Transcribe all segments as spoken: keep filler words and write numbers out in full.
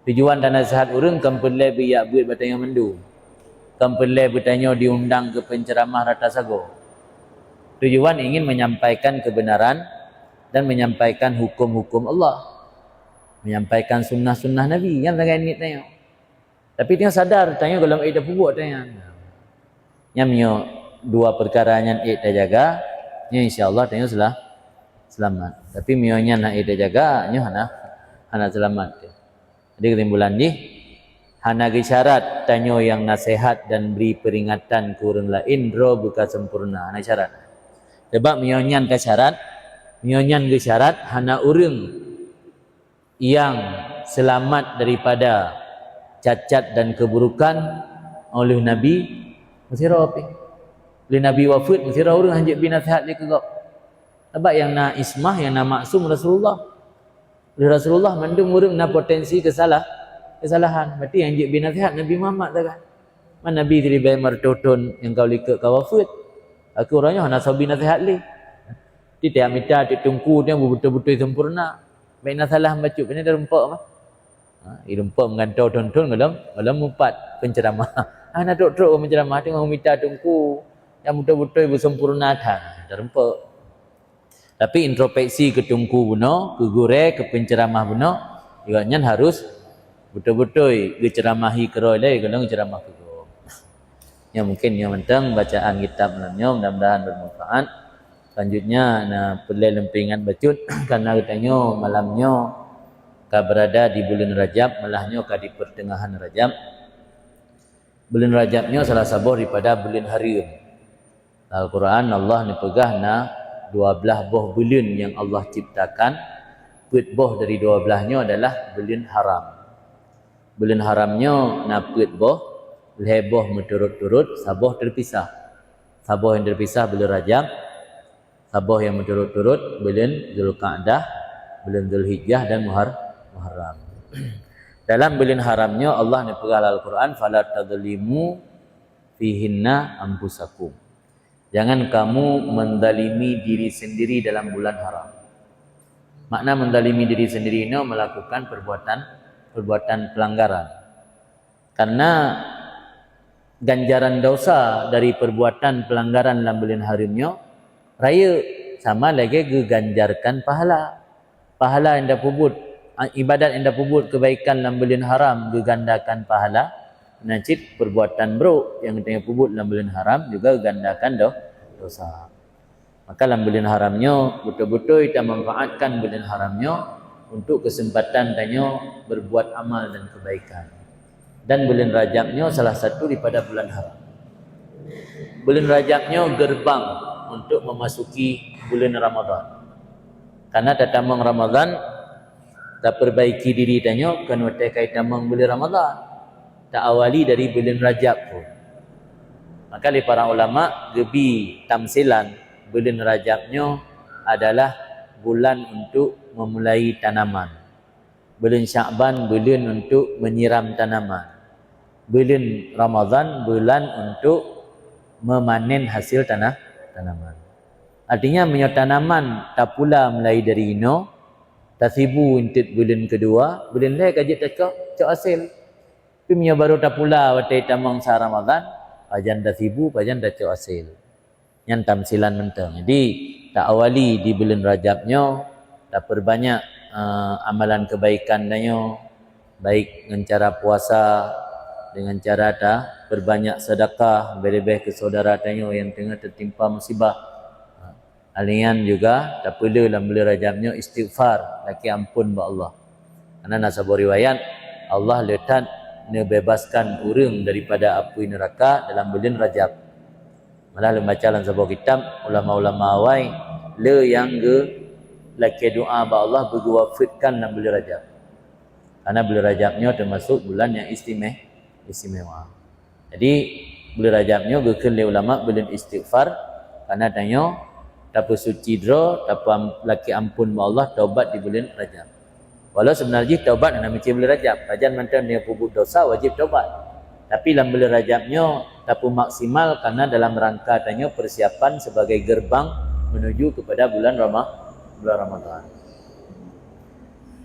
Tujuan tanaseuhat ureuëng kon peureulée beuyak beuet bak tanyoe mandum. Kon peureulée beutanyoe diundang keu penceramah rata sagoe. Tujuan ingin menyampaikan kebenaran dan menyampaikan hukum-hukum Allah. Menyampaikan sunnah-sunnah Nabi. Nyan sagai niet tanyoe. Tapi tanyoe sadar, tanyoe golom ék tapeubuet tanyoe. Nyan meunyoe dua peukara nyan ék tajaga, nyoe insya Allah tanyoe sela-, seulamat. Tapi meunyoe nyan hana ék tajaga, nyoe hana, hana seulamat. Jadi kesimpulan jih, hana geusyarat tanyoe nyang naseuhat dan bri peuringatan keu ureuëng laén droe beuka sempurna, hana syarat. Sebab meunyoe nyan ka syarat, meunyoe nyan geusyarat, hana ureuëng nyang seulamat daripada cacat dan keuburukan oleh Nabi meusidroe pih. Oleh Nabi wafeuet meusidroe ureuëng hana jeuet bri naseuhat lé keu gob. Sabab nyang na ismah, nyang na maksum Rasulullah. Oleh Rasulullah mandum ureuëng na potensi keusalah, keusalahan. Berarti nyang jeuet bri naseuhat Nabi Muhammad sagai. Man Nabi siribée meureutoh thon nyang ka likot ka wafeuet. Aku uroe nyoe hana soe bri naseuhat lé. Tieb-tieb mita, tieb teungku, tieb beutôi-beutôi sempurna. Bék na salah bacut, bék na rumpok mah. Ha, i rumpok meugantoe thon-thon golom, golom mupat penceramah. Hana trok-trok penceramah, teungoh mita teungku nyang beutôi-beutôi beusempurna that. Tarumpok. Tapi introspeksi keu teungku bunoe, keu gurée, keu penceramah bunoe, juga nyan harus beutôi-beutôi geuceuramahi keudroe lé, golom geuceramah keu gob. Nyoe mungkin nyoe mantong bacaan kitab malam nyoe, mudah-mudahan bermanfaat. Selanjutnya na peureulée lôn peuingat bacut karena geutanyoe malam nyoe ka berada di buleuen Rajab, malah nyoe ka di pertengahan Rajab. Buleuen Rajab nyoe salah saboh daripada buleuen hareuem. Al-Quran Allah neupeugah na dua blaih boh buleuen nyang Allah ciptakan, peuet boh dari dua blaih nyoe adalah buleuen haram. Buleuen haram nyoe na peuet boh, lhée boh meuturot-turot, saboh teupisah. Saboh nyang teupisah buleuen Rajab, saboh nyang meuturot-turot buleuen Zulqa'dah, buleuen Zulhijjah dan Muhar-, Muharram. Dalam buleuen haram nyoe Allah neupeugah lam Al-Quran, "Fala tadzlimu fihinna anfusakum." Jangan kamu menzalimi diri sendiri dalam bulan haram. Makna menzalimi diri sendiri nyoe melakukan perbuatan, perbuatan pelanggaran. Karena ganjaran dosa dari perbuatan pelanggaran lam buleuen hareuem nyoe rayeuk, sama lagée geuganjarkan pahala. Pahala nyang tapeubuet, a, ibadat nyang tapeubuet keubaikan lam buleuen haram geugandakan pahala, meunan cit perbuatan brok nyang tanyoe peubuet lam buleuen haram juga geugandakan do-, dosa. Maka lam buleuen haram nyoe, beutôi-beutôi tamanfaatkan buleuen haram nyoe untuk keuseumpatan tanyoe berbuat amal dan keubaikan. Dan buleuen Rajab nyoe salah satu daripada bulan haram. Buleuen Rajab nyoe geureubang untuk memasuki buleuen Ramadhan. Karena tatamong Ramadhan, tapeurbaiki diri tanyoe kon watée ka itamong buleuen Ramadhan. Taawali dari buleuen Rajab pun. Maka lé para ulama geubi tamsilan buleuen Rajab nyoe adalah bulan untuk memulai tanaman. Buleuen Syakban buleuen untuk menyiram tanaman. Buleuen Ramadhan bulan untuk memanen hasil tanah, tanaman. Artinya meunyoe tanaman tapula mulai dari inoe, tasibu eunteuk buleuen keudua, buleuen lhée ka jeuet tacok, cok hasé. Tapi meunyoe barô tapula watée tamong sa Ramadhan, pajan tasibu, pajan tacok hasé. Nyan tamsilan mantong. Jadi, taawali di buleuen Rajab nyoe, tapeurbanyak, eh, amalan keubaikan tanyoe, baik ngon cara puasa, dengan cara tapeurbanyak sedekah, leubeh-leubeh keu syedara tanyoe nyang teungoh teutimpa musibah. Alingkan juga tapeulé lam buleuen Rajab nyoe istighfar, lakée amphon bak Allah. Karena na saboh riwayat, Allah le that neubebaskan ureuëng daripada apui neuraka dalam buleuen Rajab. Malah lôn baca lam saboh kitab, ulama-ulama awai le nyang geulakée doa bak Allah beugeuwafeuetkan lam buleuen Rajab. Karena buleuen Rajab nyoe teumasuk bulan nyang istimé-, istimewa. Jadi, buleuen Rajab nyoe geukheun lé ulama buleuen istighfar, karena tanyoe tapeusuci droe, tapeulakée amphon bak Allah, taubat di buleuen Rajab. Walau seubeuna jih taubat hana meusti buleuen Rajab, pajan mantong tanyoe peubuet dosa wajéb taubat. Tapi lam buleuen Rajab nyoe tapeumaksimal karena dalam rangka tanyoe persiapan sebagai gerbang menuju kepada bulan Rama-, bulan Ramadhan.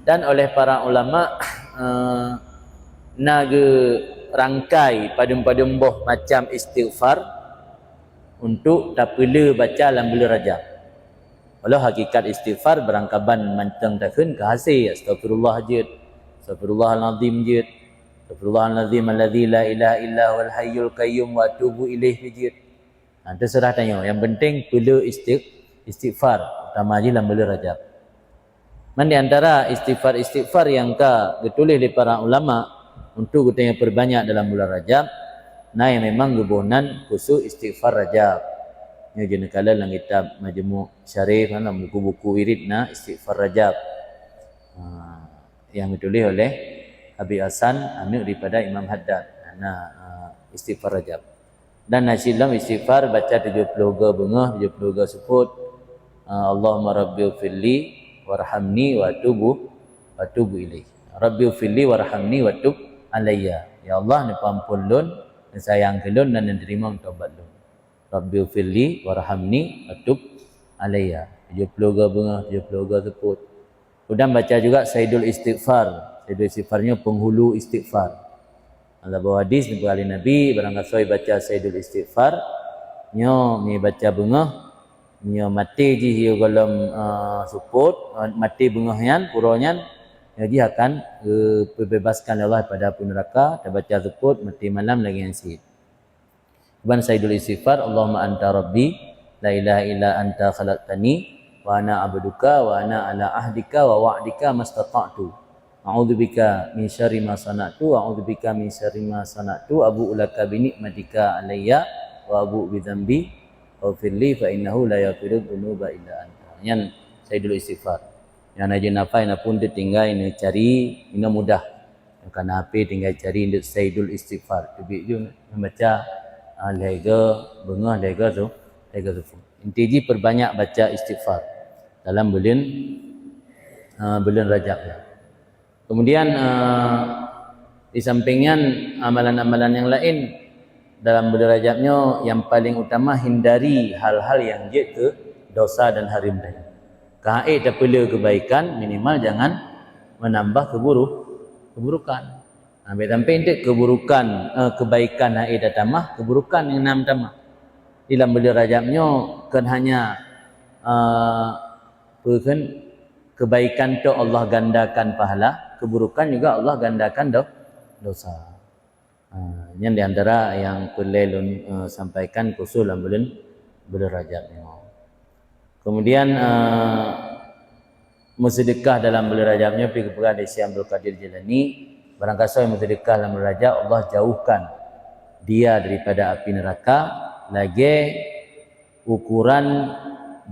Dan oleh para ulama, eh, Na geurangkai padum-padum boh macam istighfar untuk tapeule baca lam buleuen Rajab. Walau hakikat istighfar beurangkaban mantong takheun keu hase, astaghfirullah jeuet, astaghfirullahalazim jeuet, astaghfirullahalazim alladzi la ilaha illa huwal hayyul qayyum wa atubu ilaih jeuet. Ha, terserah tanyoe. Yang penting peule istigh-, istighfar, utama jih lam buleuen Rajab. Man di antara istighfar-istighfar nyang ka geutuléh lé para ulama untuk geutanyoe perbanyak dalam bulan Rajab, na nyang memang geuboh nan khusus istighfar Rajab. Nyoe jeuet neukalon lam kitab Majmu' Syarif, lam buku-buku wirid na istighfar Rajab. Ha, yang ditulis oleh Habib Hasan, aneuk daripada Imam Haddad. Na, ha, istighfar Rajab. Dan na cit lom istighfar baca tujoh ploh go beungoh, tujoh ploh go seupôt. Ah, Allahumma rabbighfirli warhamni wa tubu, wa tubu ilaih. Rabbighfirli warhamni wa tub alayya. Ya Allah, neupeuampôn lôn, neusayang keu lôn dan neuteurimong tobat lôn. Rabbighfirli warhamni wa tub alayya. Tujoh ploh go beungoh, tujoh ploh go seupôt. Kemudian baca juga Saidul Istighfar. Saidul Istighfar nyoe penghulu istighfar. Lam saboh hadis neupeugah lé Nabi, barang gasoe baca Saidul Istighfar, nyoe mi baca beungoh, nyoe maté jih yue gohlom, eh, seupôt, eh, maté beungoh nyan, uroe nyan, nyoe jih akan, eh, geupeubeubaskan lé Allah pada apui neuraka, tabaca seupôt, maté malam lagée nyan cit. Ban Saidul Istighfar, Allahumma anta rabbi, la ilaha illa anta khalaqtani, wa ana abduka, wa ana ala ahdika wa wa'dika mastata'tu. A'udzubika min syarri ma sana'tu, a'udzubika min syarri ma sana'tu, abu'u laka bi ni'matika alayya, wa abu'u bi dzambi, faghfirli fa innahu la yaghfiru dzunuba illa anta. Nyan Saidul Istighfar. Nyang na jeuet nafai na pun teutinggai neucari, inoe mudah. Nyang ka na H P tinggai cari Saidul Istighfar. Teubiet ju neubaca, ah, lhée go beungoh, lhée go su-, lhée go seupôt. Inti jih perbanyak baca istighfar dalam buleuen, ah, buleuen Rajab nyoe. Kemudian, ah, di samping nyan, amalan-amalan nyang laén dalam buleuen Rajab nyoe nyang paléng utama hindari hal-hal nyang jeuet keu dosa dan hareuem tadi. Ka ék tapeule keubaikan, minimal jangan menambah keburu-, keburukan. Nah, bèk sampai enteuk keburukan, eh, keubaikan hana tatamah, keburukan nyang na meutamah. Di lam buleuen Rajab nyoe kon hanya, eh, peue kheun, keubaikan tok Allah gandakan pahala, keburukan juga Allah gandakan do-, dosa. Ha, nyan di antara nyang peureulée lôn, eh, sampaikan khusus lam buleuen, buleuen Rajab nyoe. Kemudian, eh, meuseudeukah dalam buleuen Rajab nyoe pih geupeugah lé Syekh Abdul Qadir Jailani, barang gasoe meuseudeukah lam buleuen Rajab, Allah jauhkan dia daripada api neraka lagée ukuran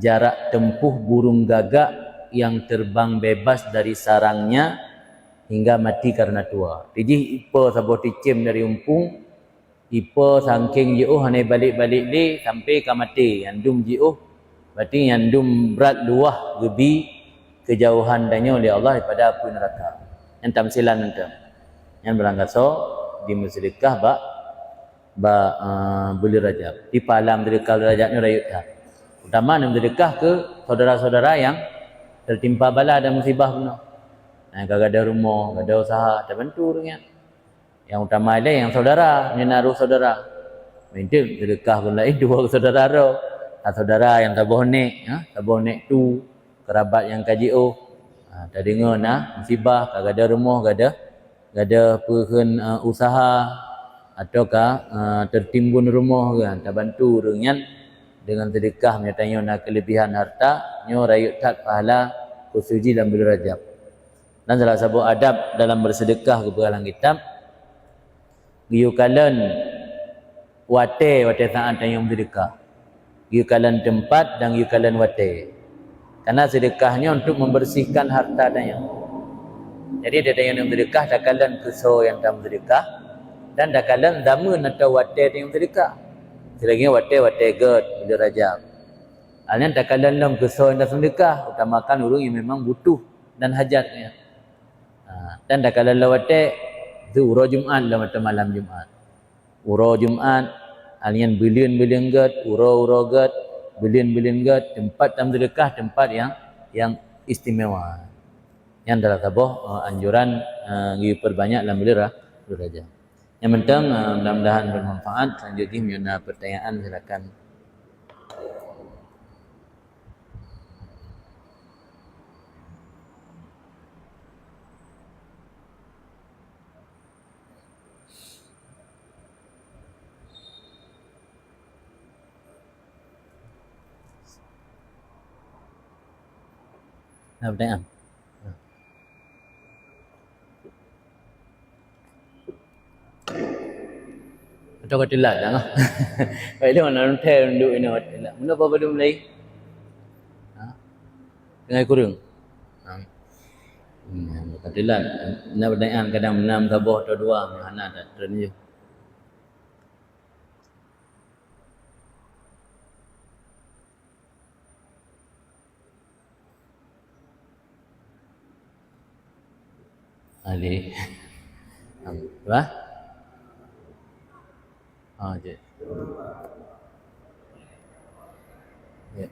jarak tempuh burung gagak yang terbang bebas dari sarangnya hingga mati karena tua. Tijih ipo saboh ticém dari umpung, ipo sangking jiôh hana balek-balek lé sampai ka maté, nyang dum jiôh, berarti nyang dum brat luwah geubi keujauhan tanyoe lé Allah daripada apui neuraka. Nyan tamsilan nyan. Nyan barang gasoe jimeuseudeukah bak bak, eh, buleuen Rajab. Di pahala meuseudeukah buleuen Rajab nyoe rayeuk that. Utama meuseudeukah keu syedara-syedara nyang teutimpa bala dan musibah bunoe. Nah, ka gadôh rumoh, gadôh useuha, tabantu ureuëng nyan. Nyang utama ilée nyang syedara, nyan harôh syedara. Meunteuek meuseudeukah keu laén dua syedara droe. Ka syedara nyang saboh nék, ha, saboh nék tu, keurabat nyang ka jiôh. Ha, tadeungoe na musibah, ka gadôh rumoh, gadôh gadôh peue kheun, eh, useuha, atawa ka, eh, teutimbun rumoh, kan, tabantu ureuëng nyan deungon seudeukah. Meunyoe tanyoe na keuleubihan hareuta, nyoe rayeuk that pahala khusus jih lam buleuen Rajab. Dan salah saboh adab dalam beuseudeukah geupeugah lam kitab, geuyue kalon watée, watée saát tanyoe meuseudeukah. Geuyue kalon teumpat dan geuyue kalon watée. Karena seudeukah nyoe untuk membersihkan harta tanyoe. Jadi, watée tanyoe meuseudeukah, takalon keu soe nyang tameuseudeukah dan takalon zameun atau watée tanyoe meuseudeukah. Seulagi watée-watée gét, buleuen Rajab. Hal nyan takalon lom keu soe nyang tameuseudeukah, utamakan ureuëng nyang memang butuh dan hajat nyan. Ha, dan takalon lom watée tu uroe Jumat lom atau malam Jumat. Uroe Jumat, hal nyan buleuen-buleuen gét, uroe-uroe gét, buleuen-buleuen gét, teumpat tameuseudeukah, teumpat nyang, nyang istimewa. Nyan adalah saboh, eh, anjuran, eh, geuperbanyak lam buleuen Ra-, Itu saja. Yang penting, eh, mudah-mudahan bermanfaat. Selanjutnya, meunyoe na pertanyaan, silakan. Na pertanyaan? Atau ka teulat dah, noh? Baik, dah, nak leuntée duek inoe ka teulat. Meunoe apa padum lagi? Ha? Tinggai kureueng. Ha. Hmm, ka teulat. Na pertanyaan kadang enam saboh atau dua, hana that, treun jih. Ali. Bah? Ah, je. Ya.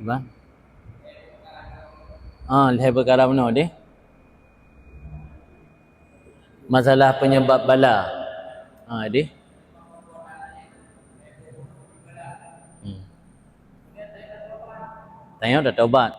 Bah? Ah, lhée peukara meunoe deh. Masalah penyebab bala. Ha, deh. Hmm. Tanyoe dah taubat.